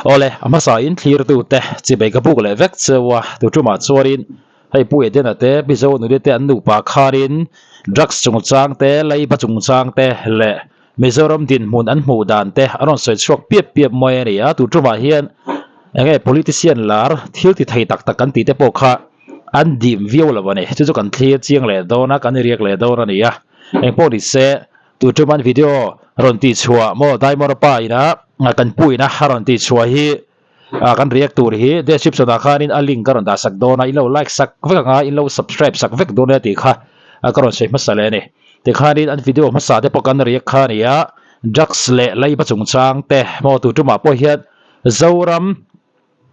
Awle, a hmasa in thlirtute chibei ka buk leh vek cheu a, tu tumah chuanin hei Pu Edena te, Pi Zonuni te an nupa khanin drugs chungchang te, leiba chungchang te leh Mizoram dinhmun an hmuh dan te an rawn sawi chhuak piap piap mai a ni a, tu tumah hian enge politician lar thil ti thei tak tak kan tih te pawh kha an dim viau lo a ni, chu chu kan thlir chiang leh dawn a, kan riak leh dawn a ni a, engpawh ni se tu tuman video rawn tih chhuah maw Diamond pa ina kan pu ina a rawn tih chhuah hi kan react tur hi description ah khanin a link ka rawn dah sak dawn a, in lo like sak vek ang a, in lo subscribe sak vek dawn nia tih kha ka rawn sawi hmasa leh a ni. Tikhanin an video hmasa te pawh kan react kha a ni a, drugs leh leiba chungchang te maw tu tumah pawh hian Zoram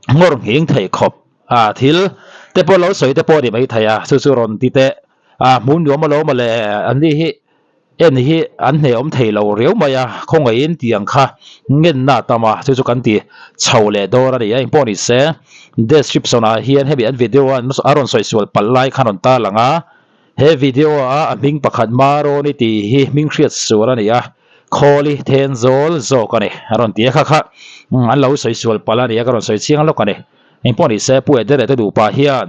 ngawr nghing thei khawp a thil te pawh lo sawi te pawh a ni maithei a, chu chu rawn ti teh a hmun nuam alawm a le an ni hi. En hi an hne awm thei lo riau mai a, khawngaihin tiang kha ngenna a tam a, chu chu kan ti chho leh dawn a ni a, engpawh ni se description ah hian hemi an video a a rawn sawi sual palh lai khan rawn tar lang a, he video a a hming pakhat Marawni tih hi hming hriat sual a ni a, Khawli Thenzawl zawk a ni a rawn ti a, kha kha an lo sawi sual palh a ni a, ka rawn sawi chiang lawk a ni, engpawh ni se Pu Edere te duhpa hian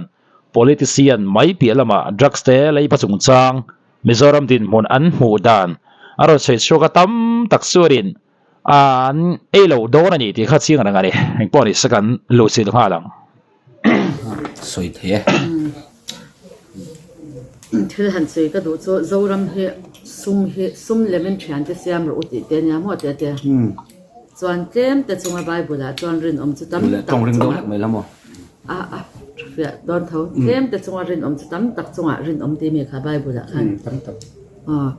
politician mai piah lamah drugs te leiba chungchang Mizoram dinhmun an hmuh dan a rawn sawi chhuak a tam tak chuanin an ei lo dawn a ni tih kha chiang reng a ni. Engpawh ni se kan luhchilh nghal ang. Sawi thei e. Thil han sawi ka duh chu Zoram hi sum hi sum lemin thiante siam rawh u tih te ania maw tia te. Chuan tlem te chunga Bible ah chuan rinawm chu tam tak chunga. A a fiah dawn tho. Tlem te chunga rinawm chu tam tak chungah rinawm tih mi kha Bible ah khan. Tam tak. Aw.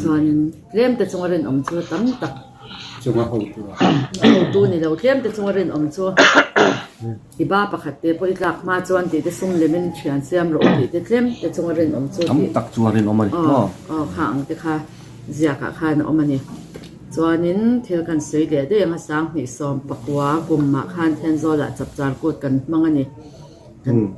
Chuanin tlem te chunga rinawm chu tam tak. Chunga hotu a. Hotu ni lo tlem te chunga rinawm chu i ba pakhat te pawh i tlak hma chuan tih te sum lemin thian siam rawh u tih te tlem te chunga rinawm chu tih. Tam tak chunga rinawm a ni. Aw aw kha ang te kha ziakah khan a awm a ni. Chuanin thil kan sawi leh daih ang a, 2019 kumah khan Thenzawl-ah chapchar kut kan hmang a ni.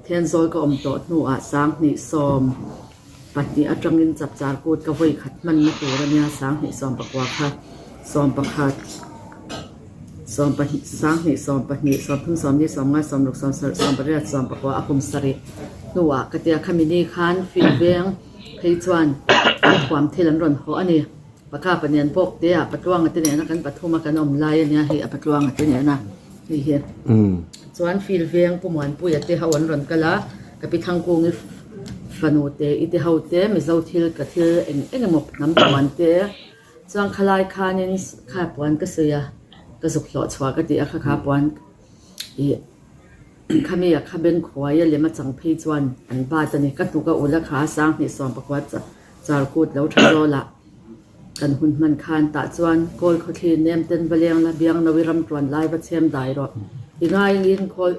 Thenzawl ka awm tawh hnuah 2012 atangin chapchar kut ka vawi khat hmanna tur a nia, 2019 kha 11, 12, 2022, 30, 40, 50, 60, 70, 80 a kum sarih hnuah ka tia khami ni khan Fiiveng phei chuan an thuam thil an rawn haw a ni. Pakha panian bawk te ah patluanga te nena kan pathum a kan awm lai ania hei a patluanga te nena hei hi chuan field veng Pu Muanpuia te ho an rawn kal a ka pi Thangkungi fanu te i te ho te Mizo thil ka thil eng eng emaw hnam puan te chuan khalai khanin kha puan ka sawi a ka zuk hlawh chhuah ka ti a kha kha puan ih khami a kha beng khuai a lem a chang phei chuan an bat a ni ka hnuk a ul a kha 2019 Char kut lo tha zawl ah kan hun hman khan tah chuan kawl khawthli nem ten va leng la biang no i ram tuan lai va chhem dai rawh. I ngaiin khawl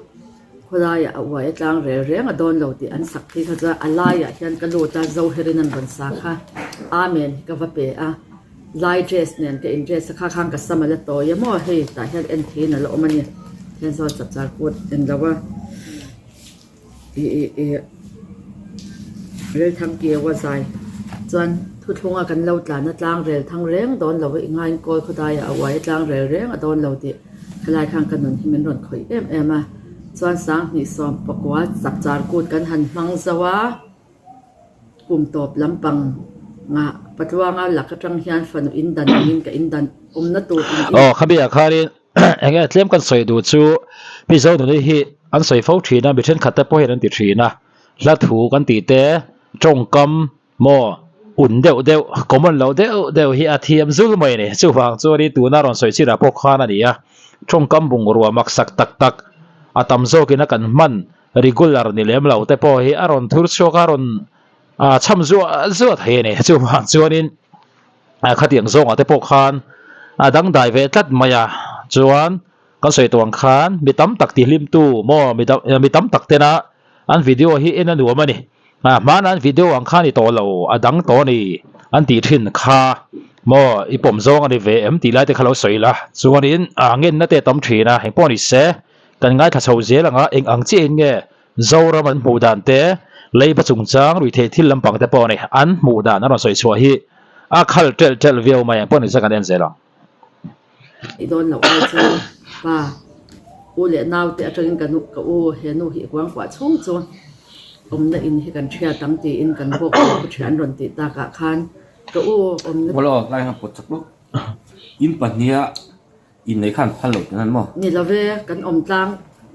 khawlai ah a uai a tlang rel reng a dawn lo tih an sak phei kha chuan a lai ah hian ka lut a Zoherin an rawn sa kha Amen hi ka va pe a lai dress nen ka in dress a kha khan ka sam a la tawi a maw hei tah hian en theiin a la awm a ni Thenzawl chapchar kut en lo a. Ih ih ih Relthang keu a zai chuan thuthlunga kan lo tlan a tlang rel thang reng dawn lo i ngaiin kawl khawdai ah a uai a tlang rel reng a dawn lo tih helai khan ka nun hi min rawn khawih em em a chuan 2019 chapchar kut kan han hmang zo a kum tawp lampang ngah patluanga lak atang hian fanu in dan angin ka in dan awmna tur in in. Aw khabia khanin Eng nge tlem kan sawi duh chu Mizo nuni hi an sawi fo thin a, mi thenkhat te pawh hian an ti thin a, hla thu kan tih te tawngkam maw un deuh deuh common lo deuh deuh hi a thiam zul mai a ni. Chuvang chuanin tuna rawn sawi chinah pawh khan a ni a, tawngkam bungrua maksak tak tak a tam zawkin a kan hman regular ni lem lo te pawh hi a rawn thur chhuak a, rawn chham zuah zuah thei a ni. Chuvang chuanin. Khatiang zawngah te pawh khan a dangdai ve tlat mai a, chuan kan sawi tawh ang khan mi tam tak tihlimtu maw mi tam tak tena an video hi en a nuam a ni. Hmana an video ang khan i tawh lo a dang tawh a ni an tih thin kha maw i pawm zawng a ni ve em tih lai te kha lo sawi la, chuanin ngenna te a tam thin a, engpawh ni se kan ngaithla chho zel ang a, eng ang chiahin nge Zoram an hmuh dan te, leiba chungchang ruihtheih thil lampang te pawh a ni. An hmuh dan a rawn sawi chhuah hi a khal ṭelh ṭelh viau mai ang pawh ni se kan en zel ang. I dawn loh ai chuan pa. U leh nau te atangin ka nu ka u he nu hi i kuangkuah chhung chu awmna in hi kan thiat ang tiin kan bawk leh pu thian rawn tih takah khan ka u awmna Aw aw tlai khan pawt chak luh. In pahniha inneih khan phal lo tih nan maw? Ni lo ve, kan awm tlang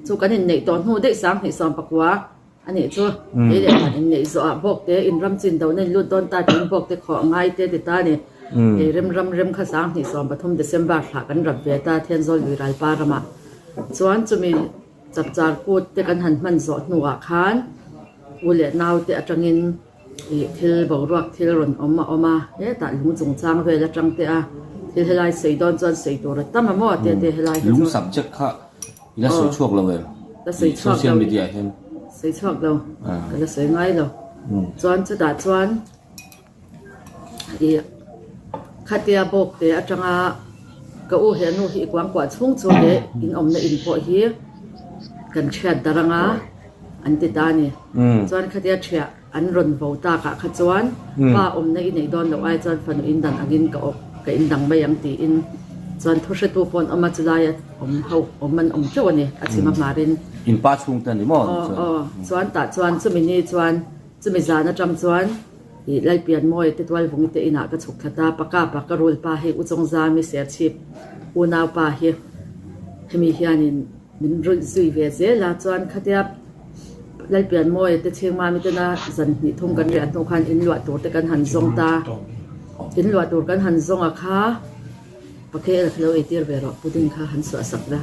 chu kan inneih tawh hnu daih 2019 a nih chu. Kei leh khan inneih zawhah bawk te in ram chin dohna in lut dawn ta tiin bawk te khawh ngai te ti ta a ni. Kei rem ram rem kha 2013 December thlah kan rap ve ta Thenzawl lui Ralpa ramah chuan chumi chapchar kut te kan han hman zawh hnuah khan u leh nau te atangin Ih thil boruak thil rawn awm a awm a, hetah lung chungchang vel atang te a, thil helai sawi dawn chuan sawi tur a tam a maw te te helai hi chu. Lung subject kha i la sawi chhuak lo em? La sawi chhuak lo. Social media ah hian. Sawi chhuak lo, ka la sawi ngai lo. Chuan chutah chuan ih khatia bawk te atanga ka u he nu hi i kuangkuah chhung chu leh in awmna in pawh hi kan thiat darh anga an ti ta a ni. Chuan khatia thiah an rawn vo takah kha chuan pa awmna i neih dawn loh ai chuan fanu indan angin ka awk ka indang mai ang tiin chuan thu hretu pawh an awm a chulaia awm ho awm an awm teuh a ni a chhim a hmarin. In pa chhungte a ni maw? Aw aw chuan tah chuan chumi ni chuan chumi zan atang chuan ih Lalpianmawi te Tualvungi te inah ka chhuk thla ta paka pa ka rul pa hei U Chawngzami Serchhip unau pa hi hemi hianin min rulh zui ve zel a chuan khatia Lalpianmawia te Chhingmami tena zan hnih thum kan riah hnu khan in luah tur te kan han zawng ta. In luah tur kan han zawng a kha Pakhe la kha lo eitir ve rawh pudding kha han suah sak la.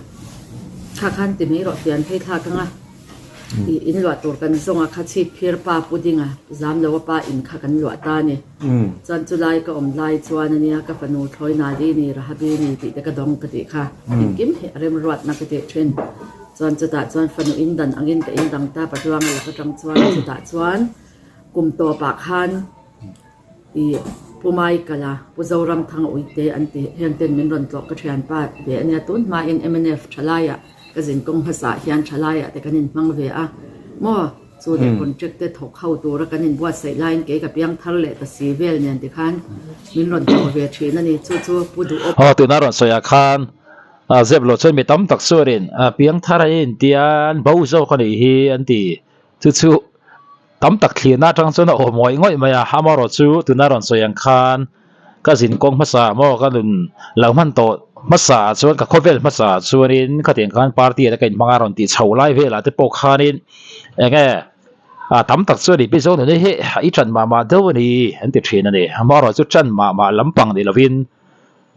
Kha khan ti mai rawh fian phei thlak anga ih in luah tur kan zawng a kha chhip phir pa pudding a zam lo a pa in kha kan luah ta a ni. Chuan chulai ka awm lai chuan ania ka fanu thlawi Nali ni Rahabi ni tih te ka dawng ka tih kha engkim hi a remruatna ka tih thin. Chuan chutah chuan fanu indan angin ka indang ta Patluanga lak atang chuan chutah chuan kum tawpah khan ih Pu Michael-a Pu Zoramthanga uite an ti heng ten min rawn tlawh ka thianpa ve ania tun hmain mnf thalaiah ka zinkawng hmasa hian thalaiah te kan inhmang ve a maw chu leh contract te thawk ho tura kan inbuatsaih laiin kei ka piang thar leh ta si vel nen tikhan min rawn tlawh ve thin a ni chu chu Pu Duhawp Aw tuna rawn sawiah khan A zep loh chuan mi tam tak chuanin a piang thar a intia an bo zawk a nih hi an ti. Chu chu tam tak thlirna atang chuan a awm ngawih ngawih mai a, amaherawh chu tuna rawn sawi ang khan ka zin kawng hmasa maw ka nun lo hman tawh hmasa ah chuan ka khawvel hmasa ah chuanin khatiang khan party ah te ka inhmang a rawn tih chho lai velah te pawh khanin eng nge a tam tak chuan i pi zawk nuni hi i ṭan mah mah deuh a ni an ti ṭhin a ni. Amaherawh chu ṭan mah mah lampang ni lovin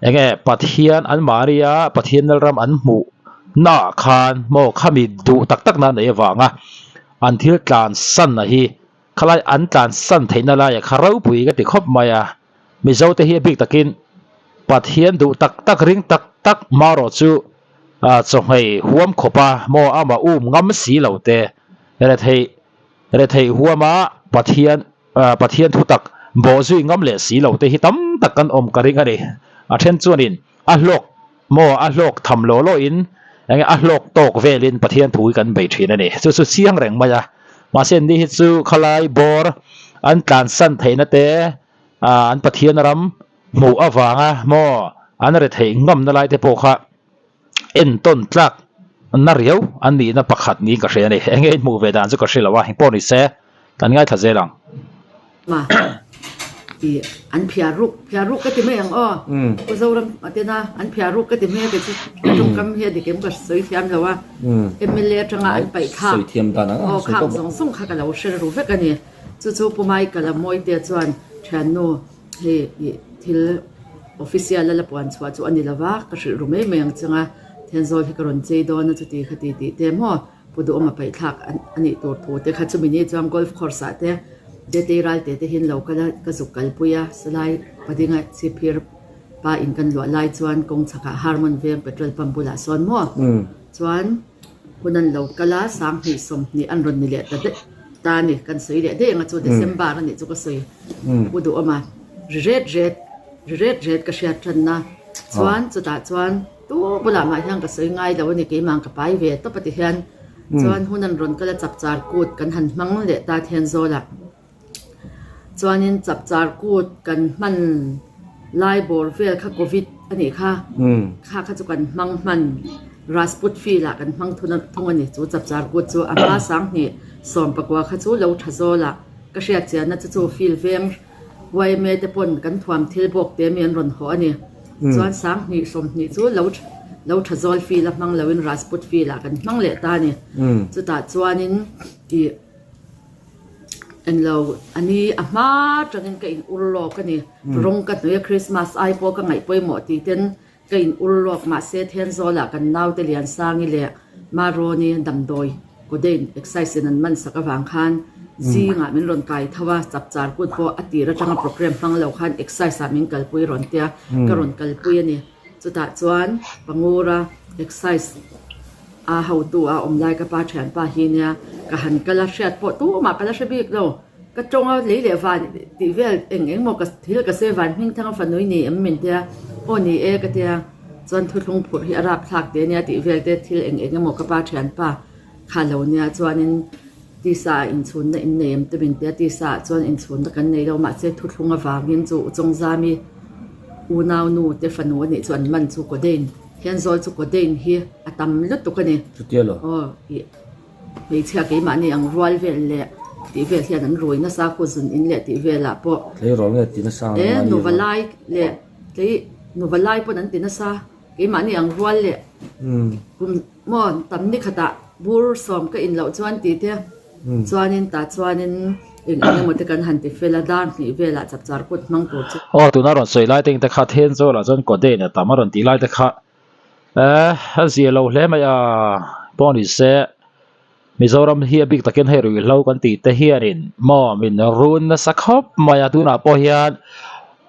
Enge Pathian an mahnia Pathian Lalram an hmuh naah khan maw khami duh tak tak na nei avanga an thil tlan san a hi khalai an tlan san theihna laia kha ropui ka ti khawp mai a, Mizo te hi a bik takin Pathian duh tak tak ring tak tak marawh chu chawhmei huam khawpa maw amah um ngam si lo te retheih retheih huama Pathian Pathian thutak bawhzui ngam leh si lo te hi tam tak kan awm ka ring a ni. A then chuanin a hlawk maw a hlawk tham law lawin enge a hlawk tawk velin Pathian thu hi kan bei thin a ni. Chu chu chiang reng mai a. Mahse ni hi chu khalai bawr an tlansan theihna te an Pathian ram hmuh avanga maw an retheih ngamna lai te pawh kha entawn tlak na riau an nihna pakhat niin ka hria a ni. Enge in hmuh ve dan chu ka hre lo a, engpawh ni se kan ngaithla zel ang. Ma i an phiar ruk phiar ruk ka ti mai ang aw Pu Zoram atena an phiar ruk ka ti mai a kei chu ka tawngkam hi a dik em ka sawi thiam lo a MLA atanga an paih thlak aw khak zawng zawng kha ka lo hre ru vek a ni chu chu Pu Michael-a Mawite chuan thiannu Hei ih thil official a la puan chhuah chu a ni lova, ka hrilh ru mai mai ang chang a, Thenzawl hi ka rawn chei dawn a chuti kha ti tih te maw Pu Duhawma paihthlak a nih tur thu te kha chumi ni chuan golf course ah te Tetei Ralte te hian lo kal a ka zuk kalpui a, salai Padinga Chhipphir pa in kan luah lai chuan kawng chhakah Harmon veng petrol pump bulah sawn maw chuan Hun an lo kal a, 20 20 an rawn ni leh ta daih ta a ni. Kan sawi leh daih ang a chu December a nih chu ka sawi pu duh awm a, ri ret ret, ri ret ret ka hriat tanna chuan chutah chuan tu bulah mah hian ka sawi ngai lo a ni keimah ka pai ve tawp a ti hian chuan hun an rawn kal a chapchar kut kan han hmang leh ta Thenzawl-ah. Chuanin chapchar kut kan hman lai bawr vel kha covid a nih kha, kha kha chu kan hmang hman. Rajput field ah kan hmang thung a ni. Chu chapchar kut chu a hma 2019 kha chu lo tha zawl a, ka hriat chianna chu chu field veng yma te pawn kan thuam thil bawk te mi an rawn haw a ni. Chuan 2020 chu lo lo tha zawl field a hmang loin Rajput field ah kan hmang leh ta a ni. Chutah chuanin ih. Englo, a ni a hma tangin ka in ur lawk a ni. Rawng ka hnawih a, Christmas ai pawh ka ngaih pawimawh tih ten ka in ur lawk. Mahse, Thenzawl ah kan naute Liansangi leh Marawni damdawi codeine excise in an man sak avang khan zingah min rawn kai tho a, chapchar kut pawh a tir atanga programme hmang lo khan excise ah min kalpui rawn tia ka rawn kalpui a ni. Chutah chuan Pangura excise. A hotu a awm lai ka pa thianpa hi nia ka han kal a hriat pawh tumah ka la hre bik lo. Ka tawng a lei leh van tih vel eng eng maw ka thil ka sawi van hming thang a fanui ni em min tia aw ni e ka tia chuan thuthlung phurh hi a rapthlak te nia tih vel te thil eng eng emaw ka pa thianpa kha lo nia chuanin tisa ah inchhunna in nei em te min tia tisa ah chuan inchhunna kan nei lo mahse thuthlung avangin chu Uchawngzami unau nu te fanu a nih chu an man chu Codeine. Thenzawl chu codeine hi a tam lutuk a ni. Chutia lo. Aw ih hmeichhia keimahni ang rual vel leh tih vel hian an rui nasa khu zun in leh tih velah pawh. Tleirawl nge ti nasa ang E nuva lai leh tlei nuva lai pawn an ti nasa keimahni ang rual leh kum maw tam ni khatah bur sawm ka in loh chuan tih te. Chuanin tah chuanin eng eng emaw te kan han ti fel a, dar hnih velah chapchar kut hmang tur chu. Aw tuna rawn sawi lai te engte kha Thenzawl ah chuan Codeine a tam a rawn tih lai te kha eh a zia lo hle mai a, pawh ni se Mizoram hi a bik takin hei ruihhlo kan tih te hianin maw min run nasa khawp mai a, tunah pawh hian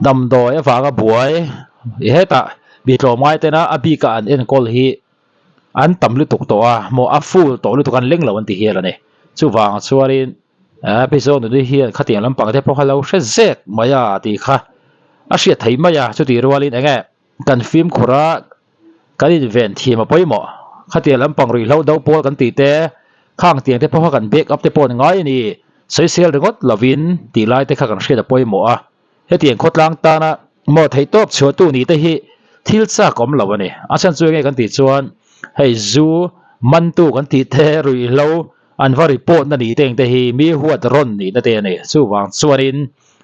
damdawi avanga buai hetah mi tlawmngai tena a bika an enkawl hi an tam lutuk tawh a maw a full tawh lutuk an leng lo an ti hial a ni chuvang chuanin eh pi zawng nuni hian khatiang lampang te pawh kha lo hre zek mai a tih kha a hriat thei mai a chutih rualin eng nge kan fimkhur a kan inven thiam a pawimawh khatiang lampang ruihhlo do pawl kan tih te khang tiang te pawh kha kan back up te pawh an ngai a ni sawisel ringawt lovin tih lai te kha kan hriat a pawimawh a. Hetiang khawtlang tana maw theihtawp chhuahtu ni te hi thil chak awm lo a ni. A chhan chu enge kan tih chuan hei zu mantu kan tih te ruihhlo an va report na ni te eng te hi mi huat rawn nihna te a ni. Chuvang chuanin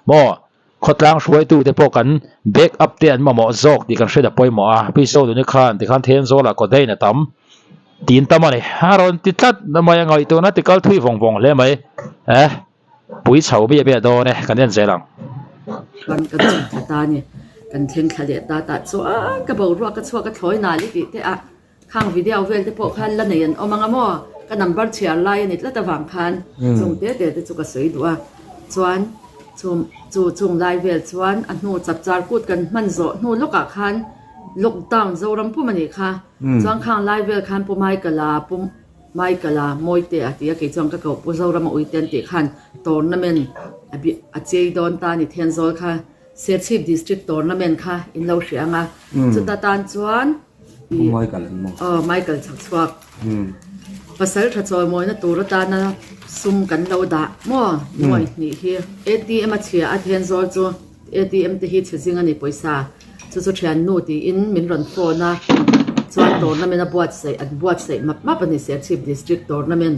maw khawtlang hruaitu te pawh kan back up te an mamawh zawk tih kan hriat a pawimawh a. Pi Zoduni khan tikhan Thenzawl ah Codeine a tam tiin tam a ni. A rawn ti tlat mai a ngaihtuahna ti kal thui vawng vawng hle mai. Eh. Pui chho biah biah dawn e, kan en zel ang. Chuan ka chhuk thla ta a ni, kan thleng thla leh ta tah chuan ka boruak ka chhuak a thlawi nal i tih te a, khang video vel te pawh khan la nei an awm ang a maw, ka number chhiar lai a ni tlat avang khan chung te te te chu ka sawi duh a, chuan chu chu chung lai vel chuan a hnu chapchar kut kan hman zawh hnu lawkah khan lockdown Zoram pum a nih kha, chuan khang lai vel khan Pu Michael-a Pu. Michael-a Mawite a ti a, kei chuan ka koh Pu Zorama Uite an tih khan tournament a bi a chei dawn ta a ni Thenzawl kha Serchhip District tournament kha in lo hria ang a, chuta tan chuan Pu Michael an maw? Aw Michael chhak chhuak pasal tha chawimawina tur atana sum kan lo dah maw nuai hnih hi ATM a chhia a Thenzawl chu ATM te hi chhe zing a ni pawisa. Chu chu thiannu tiin min rawn phone a, chuan tournament a buatsaih an buatsaih map map a ni Serchhip District tournament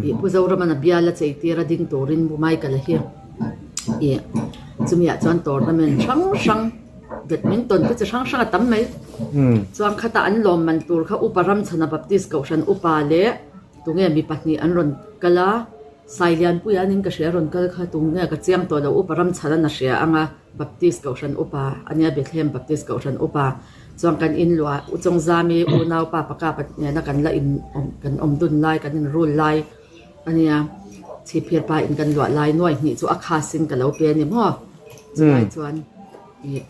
ih Pu Zoraman a bial a chei tir a ding turin Pu Michael a hi ih chumi ah chuan tournament hrang hrang badminton te chi hrang hrang a tam mai chuan khata an lawm man tur kha Upa Ramchhana Baptist Kohhran Upa leh tunge mi pahnih an rawn kal a Sailianpuia nin ka hria a rawn kal kha tunge ka chiang tawh lo Upa Ramchhana a hria ang a. Baptist Kohhran Upa a nia, Bethlehem Baptist Kohhran Upa chuan kan in luah Uchawngzami unau pa paka pa nena kan la in awm kan awm dun lai kan in rul lai a nia, chhipphir pa in kan luah lai nuai hnih chu a khasin ka lo pe a ni maw? Chulai chuan ih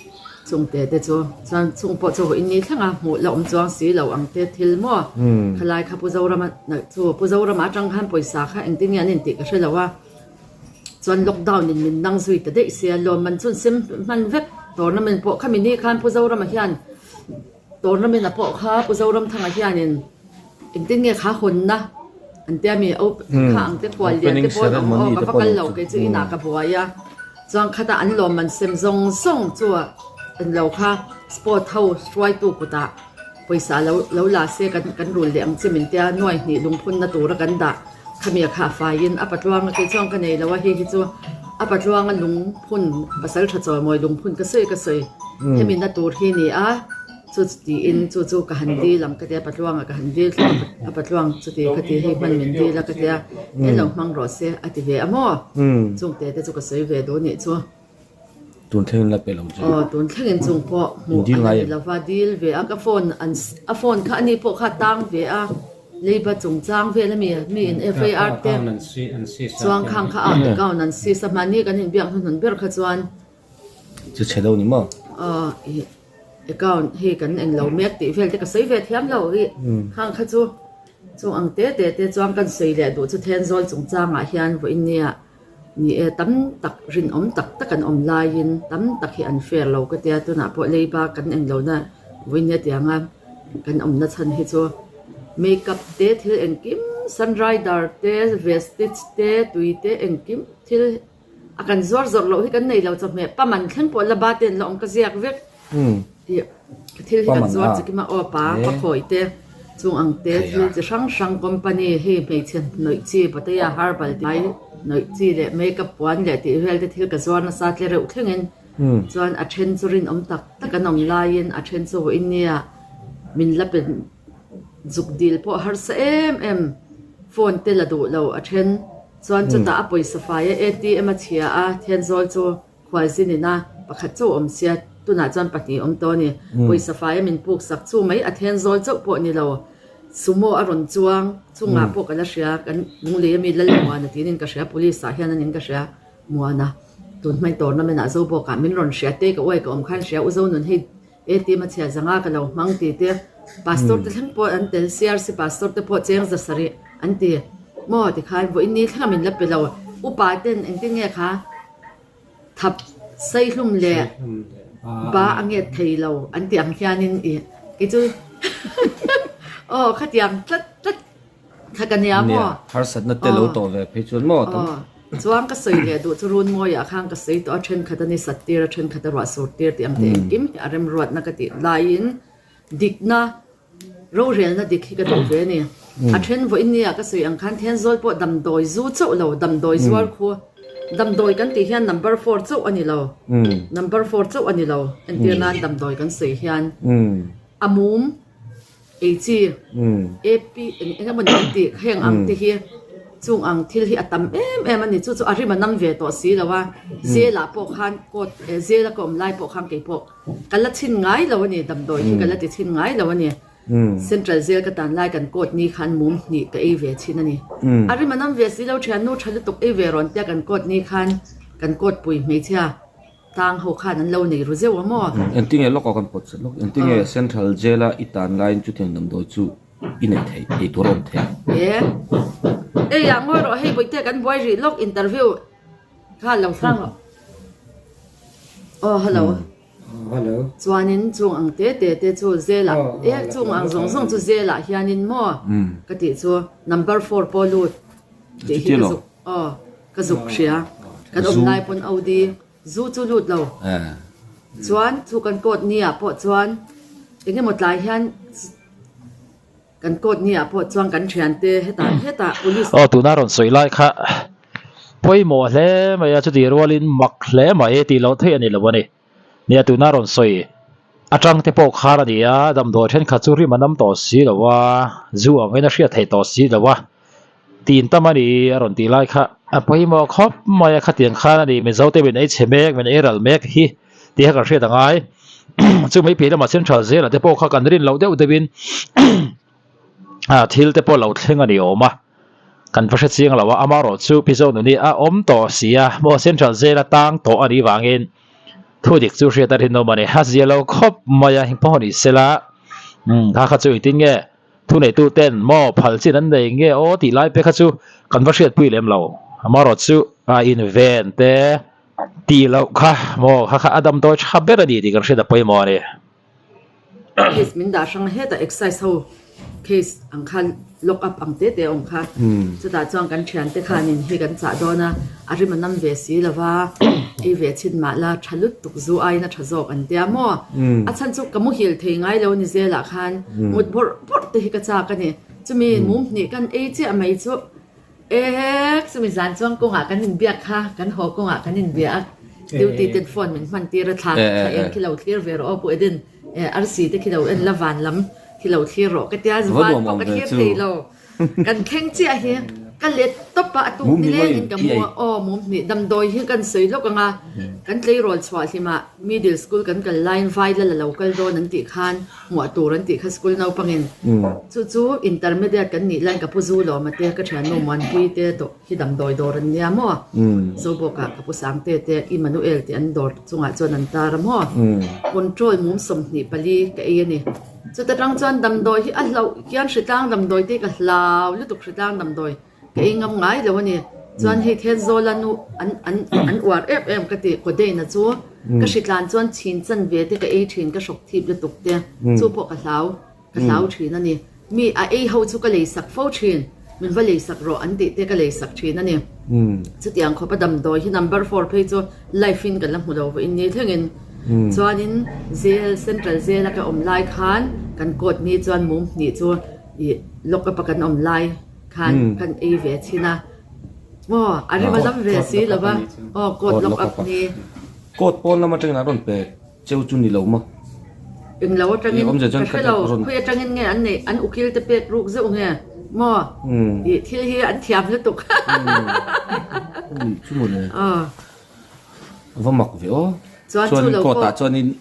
chungte te chu chuan chung pawh chu vawiin ni thleng a hmuh la awm chuang si lo ang te thil maw? Khalai kha Pu Zorama chu Pu Zorama atang khan pawisa kha engtin nge an intih ka hre lo a. Chuan lockdown in min nang zui ta daih sia lawmman chuan sem hman vek tournament pawh khami ni khan Pu Zorama hian tournament a pawh kha Pu Zoramthanga hianin engtin nge kha hawnna an tia mi kha ang te khual lian te pawh an awm aw ka va kal lo kei chu inah ka buai a chuan khata an lawmman sem zawng zawng chu englo kha sport ho hruaitu kutah. Pawisa lo lo la se kan kan rul leh ang che min tia nuai hnih lungphunna tura kan dah khami a khah faiin a patluanga kei chuan ka nei lo a hei hi chu a patluanga lungphun pasal tha chawimawi lungphun ka sawi ka sawi hemi na tur hi ni a chu chu tiin chu chu ka han dil ang ka tia patluanga ka han dil thlawk a patluang chuti kha ti hei hman min dil a ka tia en lo hmang rawh se a ti ve a maw chungte te chu ka sawi ve duh nih chu. Tun thlengin la pe lo che. Aw, tun thlengin chung pawh hmuh a la ni lova, dil ve a, ka phone an a phone kha ani pawh kha tang ve a, leiba chungchang vel ami mi in FIR te chuang khang kha a account an sis a, mahni kan inbiak hnuhnun ber kha chuan. Chu chhe lo ni maw? Aw, ih account hi kan englo mek tih vel te ka sawi ve thiam lo ih khang kha chu chung ang te te te chuan kan sawi leh duh chu Thenzawl chungchangah hian vawiin nia. Ni e, tam tak rinawm tak tak an awm laiin tam tak hi an fair lo ka tia, tunah pawh leiba kan eng lohna vawinia tianga kan awmna chhan hi chu makeup te thil engkim sunrider te vestige te tui te engkim thil a kan zuar zawrh loh hi kan nei lo chawhmeh paman thleng pawh la ba te an la awm ka ziak vek. Tih thil hi kan zuar chikim a, aw pa pa khawi te chung ang te thil chi hrang hrang company hei hmeichhe hnawih chi Pattaya herbal tih mai hnawih chi leh makeup puan leh tih vel te thil ka zuar nasa tle reuh thlengin chuan a then chu rinawm tak tak an awm laiin a then chu vawiin nia min la pe zuk dil pawh harsa em em phone te la duh lo a then chuan chutah a pawisa fai a ATM a chhia a Thenzawl chu Khualzin ina pakhat chauh awm sia, tunah chuan pahnih awm tawh a ni. Pawisa faia min puk sak chu mai a then zawl chauh pawh ni lo. Sumo a rawn chuang chungah pawh ka la hria, kan Lunglei ami Lalmuana tiin ka hria, Police ah hian anin ka hria Muana. Tun hmai tournament ah Zobawkah min rawn hria te ka uai ka awm khan hria, U Zonun hei ATM a chhia zanga ka lo hmang ti te, Pastor te thleng pawh an tel, CRC Pastor te pawh cheng za sarih an ti maw tikhan vawiin ni thleng a min la pe lo. Upa ten engtin nge kha? Thap saihlum leh ba a nget thei lo an tih ang hianin i kei chu aw khatiang tlat tlat kha ka nia maw? Nia, harsatna te lo tawh ve phei chuan maw tam. Aw, chuan ka sawi leh duh chu Runmawiah khan ka sawi tawh a, thenkhat a ni sat tir a, thenkhat a ruah sur tir tih ang te engkim hi a remruatna ka tih laiin dikna Rorelna dik hi ka duh ve a ni. A then vawiin nia ka sawi ang khan Thenzawl pawh damdawi zu chauh lo, damdawi zuar khu. Damdawi kan tih hian number four chauh a ni lo. Number four chauh a ni lo. Entir nan damdawi kan sawi hian a mum, ei chi, AP eng eng emaw ni an tih heng ang te hi chung ang thil hi a tam em em a ni. Chu chu a rim a nam ve tawh si lo a. Zelah pawh khan court, zela ka awm lai pawh khan kei pawh Ka la chhin ngai lo a ni, damdawi hi ka la ti chhin ngai lo a ni. Central Jail ka tan lai kan court ni khan mum hnih ka ei ve chhin a ni. A rim a nam ve si lo thiannu tha lutuk ei ve rawn tia kan court ni khan kan court pui hmeichhia tang ho khan an lo nei ru zeuh a maw? Engtinge lawk a kan pawt chat lawk? Engtinge Central Jail a i tan laiin chutiang damdawi chu i neih theih, ei tur a awm theih? E, ei ah ngawi rawh hei Bawihte kan buai rih lawk interview kha lo hlang rawh. Aw hello. Hello. Chuanin chung ang te te te chu zelah e chung ang zawng zawng chu zelah hianin maw ka tih chu number four pawh lut tih hi ka zuk aw ka zuk hria kan awm lai pawn Audi zu chu lut lo chuan chu kan court ni ah pawh chuan engemaw tlai hian Kan court ni ah pawh chuan kan thiante hetah hetah police. Aw tuna rawn sawi lai kha pawimawh hle mai a chutih rualin mak hle mai tih loh theih a ni lo a ni. Nia tuna rawn sawi atang te pawh khan a ni a, damdawi thenkhat chu rim a nam tawh si lo a, zu angin a hriat theih tawh si lo a, tin tam a ni a rawn tih lai kha a pawimawh khawp mai a, khatiang khan a ni Mizo te min ei chhe mek min ei ral mek hi tih kha kan hriat a ngai. Chu mai piah lamah Central Jail-ah te pawh kha kan rin loh deuh deuhin ah thil te pawh lo thleng a ni awm a, kan va hre chiang lo a, amaherawhchu Pi Zonuni a awm tawh si a, maw Central Jail-a tang tawh a nih vangin thu dik chu hriat a rinawm a ni. A zia lo khawp mai a, engpawh ni sela umm kha kha chu engtin nge thuneitu ten maw phal chin an nei nge aw tih lai pek kha chu kan va hriatpui lem lo, amaherawhchu a inven te. Tih loh kha maw kha kha a damdawi tha ber a ni tih kan hriat a pawimawh a ni. Police min dah hrang hetah excise ho. Case ang kha lock up ang te te a awm kha. Chutah chuan kan thiante khanin hei kan chah dawn a, a rim a nam ve si lo va, ei ve chhin mah la tha lut tuk zu aiin a tha zawk an tia maw? A chhan chu ka muhil thei ngai lo ni zelah khan mut bawrh bawrh te hi ka chak a ni. Chumi mum hnih kan ei chiah mai chu Ehh chumi zan chuan kawngah kan inbiak kha, kan haw kawngah kan inbia a, duty ten phone min hman tir a, thla thla eng khi lo thlir ve rawh aw Pu Eden, eh arsi te khi lo en la van lam khi lo thlir rawh ka tia, van pawh ka thlir thei lo, kan thleng chiah hi ka let tawp a, a tuk nilengin ka mu a, aw mum hnih damdawi hi kan sawi lawk ang a, kan tleirawl chhuah hlimah middle school kan kal laiin vai lal a lo kal dawn an tih khan, Hmuah tur an tih kha school naupangin chu chu intermediate kan nih laiin ka pu zu lawma te ka thiannu Muanpui te tawh hi damdawi dawr an nia maw Zobawkah ka pu Sangte te Emmanuel tih an dawr chungah chuan an tar a maw control mum 24 ka ei a ni chuta tang chuan damdawi hi a hlauh hian hritlang damdawi te ka hlau lutuk hritlang damdawi Ka ei ngam ngai lo a ni. Chuan hei Thenzawla nu an an an uar em em ka ti. Codeine-a chu ka hritlan chuan chhin chan ve te ka ei thin ka hrawk thip lutuk te chu pawh ka hlau ka hlau thin a ni. Mi a ei ho chu ka leisak fo thin. Min va leisak rawh an tih te ka leisak thin a ni. Chutiang khawpa damdawi hi number four phei chu life in kan la hmu lo vawiin ni thlengin. Chuanin jail central jail a ka awm lai khan kan court ni chuan mum hnih chu ih lock up a kan awm lai. Khan kan ei ve thin a. Aw, a rim a dam ve si lo va. Aw, coat lock up ni. Coat pawn lam atangin an rawn pe cheu chu ni lo maw? Eng lo atangin ka hre lo. Khawi atangin nge an neih? An ukil te pek ruk zeuh nge maw? Ih, thil hi an thiam lutuk. Nih chu mawle. Va mak ve aw. Chuan chu lo pawh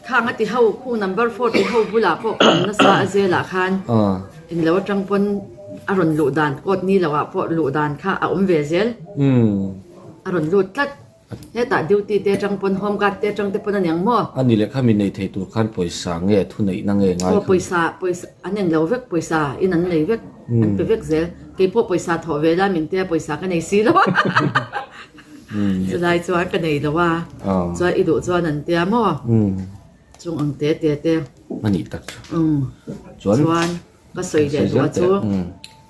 khang a ti ho khu number four ti ho bulah pawh ka awm nasa a zelah khan englo atang pawn a rawn luh dan court ni loh ah pawh luh dan kha a awm ve zel a rawn lut tlat hetah duty te atang pawn home guard te atang te pawn a niang maw. A ni leh kha mi nei thei tur khan pawisa nge thu neihna nge ngai kha. Pawisa pawisa an englo vek pawisa in an nei vek an pe vek zel keipawh pawisa thawh ve la min tia pawisa ka nei si lo a. Chulai chuan ka nei lo a, chuan i duh chuan an tia maw? Chung ang te te te. A nih tak chu. Chuan ka sawi leh duh a chu,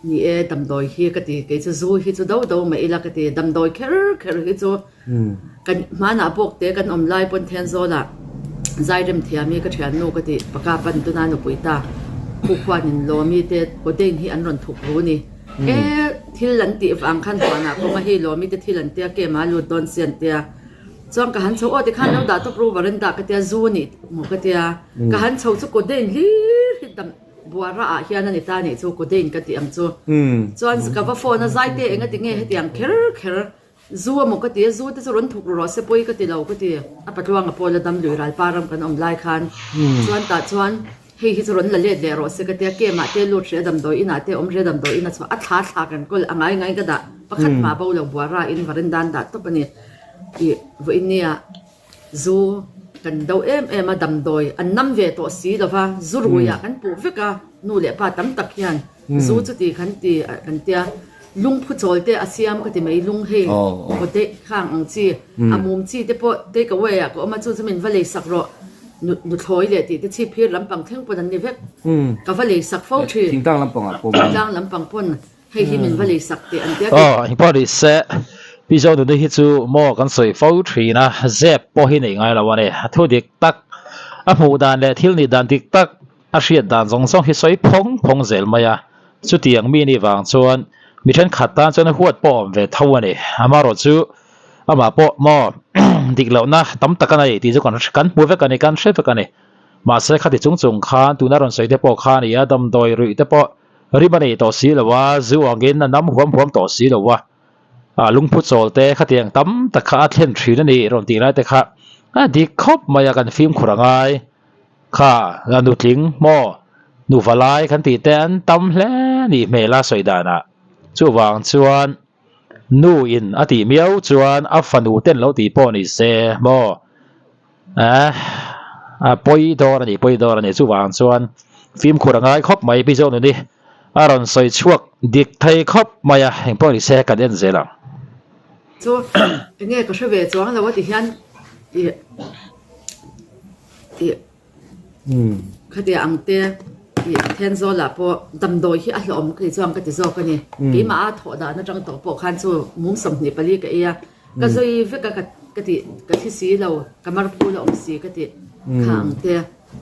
ni e damdawi hi ka ti, kei chu zu hi chu do do mah ila ka ti, damdawi kher kher hi chu kan hmanah bawk te kan awm lai pawn Thenzawl ah Zairem thiam hi ka thiannu ka ti, paka pan tuna nupui ta, Khuakhuanin Lawmi te Codeine hi an rawn thuk ru ni. E thil an tih vang khan huanah pawh a hei lawmi te thil an tia kem a lut dawn si an tia chuan ka han chho aw tikhan lo dah tawp ru varanda ka tia zu nih maw ka tia ka han chho chu codeine hlir hi dam buara ah hian a ni ta nih chu codeine ka tih ang chu chuan ka va phone a zai te enga ti nge hetiang kher kher Zu a maw ka ti a, zu te chu rawn thuk ru rawh se pawi ka ti lo ka ti. A patluanga pawl a dam lui ral pa ram kan awm lai khan chuan tah chuan hei hi chu rawn la let leh rawh se ka ti a, kem ah te lut hreh damdawi inah te awm hreh damdawi in a chhuah a thla thla kan kawl a ngai ngai ka dah pakhat mah bo lo buara in varin dan dah tawp a ni. Ih vawiin nia zu kan do em em a damdawi an nam ve tawh si lo va, zu ruiah kan puh vek a nu leh pa tam tak hian. Zu chu ti khan ti kan tia lungphu chawl te a siam ka ti mai lung hei aw te khang ang chi a mum chi te pawh take away ah ka awm a chu chu min va lei sak rawh nuthlawi leh tih te chhip phir lampang thleng pawn an ni vek ka va lei sak fo thin thingtlang lampang ah pawh thingtlang lampang pawn hei hi min va lei sak teh an tia aw engpawh ni se Pi Zonuni hi chu maw kan sawi fo thin a zep pawh hi nei ngai lo a ni a thu dik tak a hmuh dan leh thil nih dan dik tak A hriat dan zawng zawng hi sawi phawng phawng zel mai a, chutiang mi nih vang chuan mi thenkhat tan chuan a huat pawh a awm ve tho a ni. Amaherawh chu amah pawh maw dik lohna tam tak a nei tih chu kan kan hmu vek a ni, kan hre vek a ni. Mahse khati chung chung khan tuna rawn sawi te pawh kha a ni a, damdawi ruih te pawh rim a nei tawh si lo a, zu angin a nam huam huam tawh si lo a, ah lungphu chawl te khatiang tam tak kha a thlen thin a ni rawn tih lai te kha a dik khawp mai a, kan fimkhur a ngai. Kha la nutling maw nufa lai kan tih te an tam hle nih hmel a sawi danah. Chuvang chuan nu in a tih miau chuan a fanu ten lo tih pawh ni se maw eh a pawi dawr a ni pawi dawr a ni. Chuvang chuan fimkhur a ngai khawp mai Pi Zonuni a rawn sawi chhuak dik thei khawp mai a engpawh ni se kan en zel ang. Chu enge ka hre ve chuang lo a ti hian ih. Tih khatia ang te. Ih Thenzawlah pawh damdawi hi a hlawhawm ka ti chuang ka ti zawk a ni. Keimah a thawh dan atang tawh pawh khan chu mum 24 ka ei a, ka zawi vek a ka ti ka thi si lo, ka mar phul a awm si ka ti kha ang te.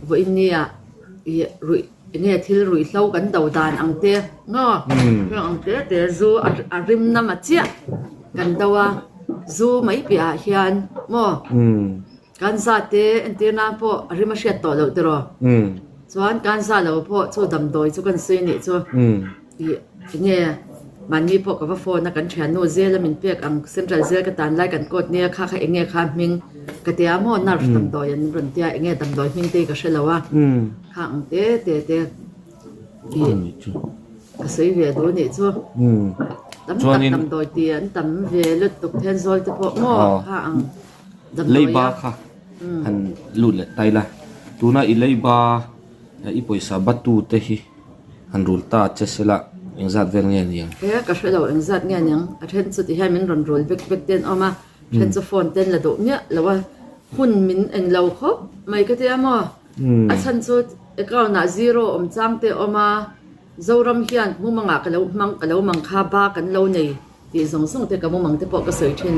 Vawiin nia ih ruih enge thil ruihhlo kan do dan ang te ngaw heng ang te te zu a rim nama chiah kan do a, zu mai piahah hian maw. Kan za te entir nan pawh a rim a hriat tawh loh tiraw? Chuan kan za lo pawh chu damdawi chu kan sawi anih chu tih enge mahni pawh ka va phone a kan thiannu zel a min pek ang central zel ka tan lai kan court nia kha kha enge kha hming ka tia maw nurse damdawi an rawn tia enge damdawi hming te hi ka hre lo a kha ang te te te tih ka sawi ve duh anih chu tam tak damdawi tih an tam ve lutuk Thenzawl te pawh maw kha ang. Leiba kha han lut leh ta ila, tuna i leiba i pawisa batu te hi han rul ta che sela engzat vel nge niang? He ka hre lo engzat nge niang, a then chu tihian min rawn rul vek vek te an awm a, then chu phone te an la duh miah lo a, hun min eng lo khawp mai ka tia maw, a chhan chu account ah zero awm chang te a awm a, Zoram hian mumangah ka lo hmang ka lo mang kha ba kan lo nei. Tih zawng zawng te ka mumang te pawh ka sawi thin.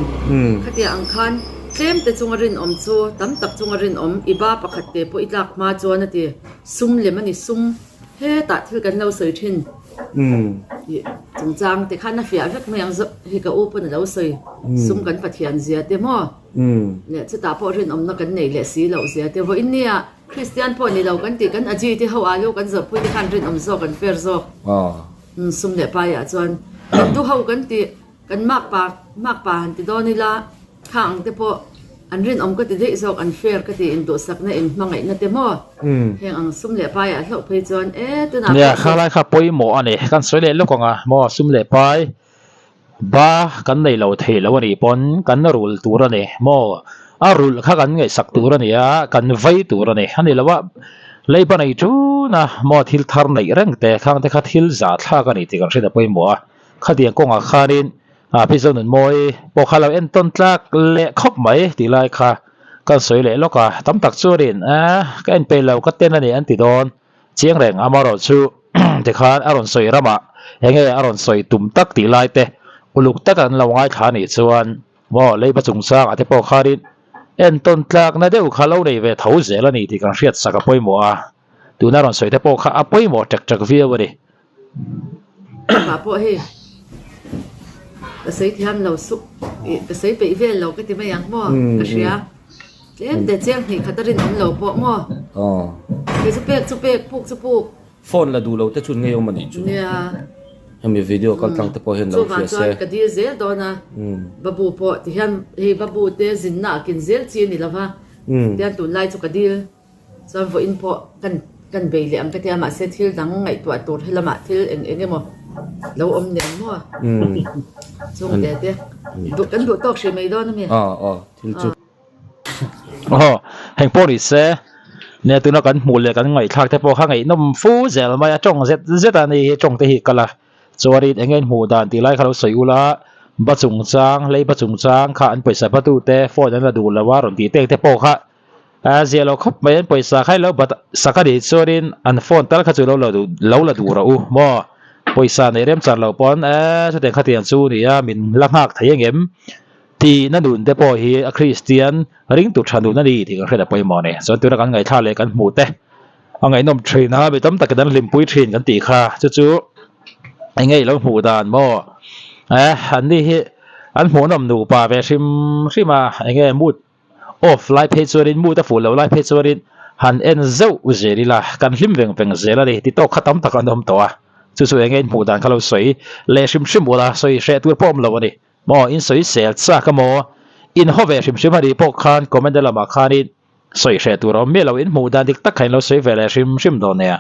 Khatia ang khan tlem te chunga rinawm chu tam tak chunga rinawm i ba pakhat te pawh i tlak hma chuan a ti. Sum lem a ni sum. Hetah thil kan lo sawi thin. Tih chungchang te khan a fiah vek mai ang zawk hi ka u pawn a lo sawi. Sum kan Pathian zia te maw? Leh chutah pawh rinawmna kan neih leh si loh zia te. Vawiin nia Kristian pawh ni lo kan tih kan aji te ho alu kan zawrhpui te khan rinawm zawk an fair zawk. Sum leh paiah chuan kan du ho kan ti kan makpa makpa han ti dawn ila kha ang te pawh an rinawm ka ti daih zawk an fair ka ti induhsakna in hmangaihna te maw heng ang sum leh paiah hlauh phei chuan e tunah Nia kha lai kha pawimawh a ni kan sawi leh lawk ang a maw sum leh pai ba kan nei lo thei lo a nih pawn kan rul tur a ni maw a rulh kha kan ngaihsak tur a ni a kan vei tur a ni a ni lo a. Leiba nei tun a, maw thil thar neih reng te khang te kha thil zah thlak a ni tih kan hriat a pawimawh a. Khatiang kawngah khanin ah Pi Zonunmawi pawh kha lo entawn tlak leh khawp mai tih lai kha kan sawi leh lawk a. Tam tak chuanin eh ka en peih lo ka ten a ni an ti dawn chiang reng amaherawhchu tikhan a rawn sawi ramah enge a rawn sawi tum tak tih lai te uluk taka an lo ngaithla a nih chuan Maw leiba chungchangah te pawh khanin entawn tlakna deuh kha lo nei ve tho zel a ni tih kan hriat sak a pawimawh a, tuna rawn sawi te pawh kha a pawimawh ṭek ṭek viau a ni. Amah pawh hei ka sawi thiam lo sup ih ka sawi peih vel lo ka ti mai ang maw ka hria tlem te chiang hnih khat a rinawm lo pawh maw kei chu pek chu pek puk chu puk. Phone la duh lo te chuan ngei awm a nih chu. Nia. Hemi video kal tlang te pawh hian lo hria se. Chuvang chuan ka dil zel dawn a. Babu pawh ti hian hei babu te zinna ah kin zel chi a ni lo va. Tihian tunlai chu ka dil chuan vawiin pawh kan kan bei leh ang ka tia mahse thil dang ngaihtuah tur helamah thil eng eng emaw lo awm nen maw. Chung te te duh kan duh tawk hrih mai dawn a mi. Aw aw thil chu. Aw, heng pawh ni se, nia tuna kan hmuh leh kan ngaihthlak te pawh kha ngaihnawm fu zel mai a, tawng zet zet a ni hi tawng te hi kal a, chuanin eng nge hmuh dan tih lai kha lo sawi ula, ba chungchang, leiba chungchang kha an pawisa hmatu te phone an la duh lo a rawn tih tek te pawh kha a zia lo khawp mai, an pawisa kha ilo bat sak a nih chuanin an phone tal kha chu lo la duh lo la duh rawh u maw, pawisa neih remchan loh pawn e chutiang khatiang chu ni a min la nghak thei angem. Tihna nun te pawh hi a Kristian ringtu tha nun a ni tih kan hriat a pawimawh a ni. Chuan tuna kan ngaihthla leh kan hmuh te a ngaihnawm thin a, mi tam takin an hlimpui thin kan tih kha chu chu eng nge i lo hmuh dan maw? Eh an ni hi an hmuhnawm nupa ve hrim hrim a, eng nge mood off lai phei chuanin mood a fuh loh lai phei chuanin han en zeuh zel ila kan hlim veng veng zel a ni ti tawk kha tam tak an awm tawh a, chu chu eng nge in hmuh dan kha lo sawi leh hrim hrim ula sawi hreh tur pawh awm lo a ni. Maw in sawi sel chak a maw? In haw ve hrim hrim a nih pawh khan comment lamah khanin sawi hreh tur a awm miah lo, in hmuh dan dik tak kha in lo sawi ve leh hrim hrim dawn nia.